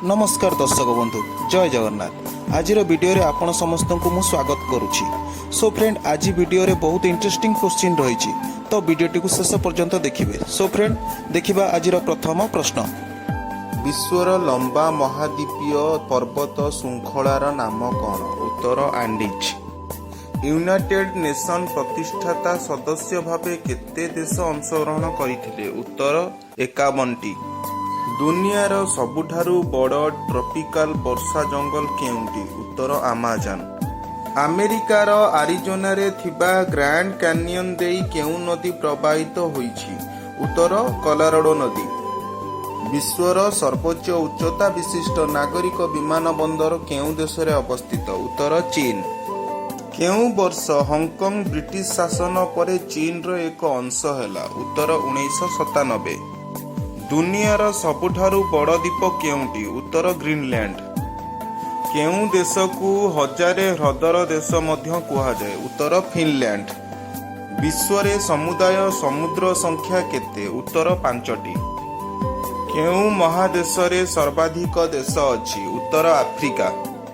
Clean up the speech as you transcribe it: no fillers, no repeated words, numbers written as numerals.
ନମସ୍କାର ଦର୍ଶକ ବନ୍ଧୁ, ଜୟ ଜଗନ୍ନାଥ। ଆଜିର ଭିଡ଼ିଓରେ ଆପଣ ସମସ୍ତଙ୍କୁ ମୁଁ ସ୍ୱାଗତ କରୁଛି। ସୋ ଫ୍ରେଣ୍ଡ, ଆଜି ଭିଡ଼ିଓରେ ବହୁତ ଇଣ୍ଟରେଷ୍ଟିଂ କୋଶ୍ଚିନ୍ ରହିଛି, ତ ଭିଡ଼ିଓଟିକୁ ଶେଷ ପର୍ଯ୍ୟନ୍ତ ଦେଖିବେ। ସୋ ଫ୍ରେଣ୍ଡ, ଦେଖିବା ଆଜିର ପ୍ରଥମ ପ୍ରଶ୍ନ। ବିଶ୍ୱର ଲମ୍ବା ମହାଦ୍ୱୀପୀୟ ପର୍ବତ ଶୃଙ୍ଖଳାର ନାମ କ'ଣ? ଉତ୍ତର ଆଣ୍ଡିଜ୍। ୟୁନାଇଟେଡ୍ ନେସନ୍ ପ୍ରତିଷ୍ଠାତା ସଦସ୍ୟ ଭାବେ କେତେ ଦେଶ ଅଂଶଗ୍ରହଣ କରିଥିଲେ? ଉତ୍ତର 51ଟି। ଦୁନିଆର ସବୁଠାରୁ ବଡ଼ ଟ୍ରପିକାଲ ବର୍ଷା ଜଙ୍ଗଲ କେଉଁଟି? ଉତ୍ତର ଆମାଜନ। ଆମେରିକାର ଆରିଜୋନାରେ ଥିବା ଗ୍ରାଣ୍ଡ କ୍ୟାନିୟନ ଦେଇ କେଉଁ ନଦୀ ପ୍ରବାହିତ ହୋଇଛି? ଉତ୍ତର କଲୋରାଡୋ ନଦୀ। ବିଶ୍ୱର ସର୍ବୋଚ୍ଚ ଉଚ୍ଚତା ବିଶିଷ୍ଟ ନାଗରିକ ବିମାନ ବନ୍ଦର କେଉଁ ଦେଶରେ ଅବସ୍ଥିତ? ଉତ୍ତର ଚୀନ। କେଉଁ ବର୍ଷ ହଂକଂ ବ୍ରିଟିଶ ଶାସନ ପରେ ଚୀନର ଏକ ଅଂଶ ହେଲା? ଉତ୍ତର 1997। ଦୁନିଆର ସବୁଠାରୁ ବଡ଼ ଦ୍ୱୀପ କେଉଁଟି? ଉତ୍ତର ଗ୍ରୀନଲ୍ୟାଣ୍ଡ। କେଉଁ ଦେଶକୁ ହଜାରେ ହ୍ରଦର ଦେଶ ମଧ୍ୟ କୁହାଯାଏ? ଉତ୍ତର ଫିନଲ୍ୟାଣ୍ଡ। ବିଶ୍ୱରେ ସମୁଦାୟ ସମୁଦ୍ର ସଂଖ୍ୟା କେତେ? ଉତ୍ତର ପାଞ୍ଚଟି। କେଉଁ ମହାଦେଶରେ ସର୍ବାଧିକ ଦେଶ ଅଛି? ଉତ୍ତର ଆଫ୍ରିକା।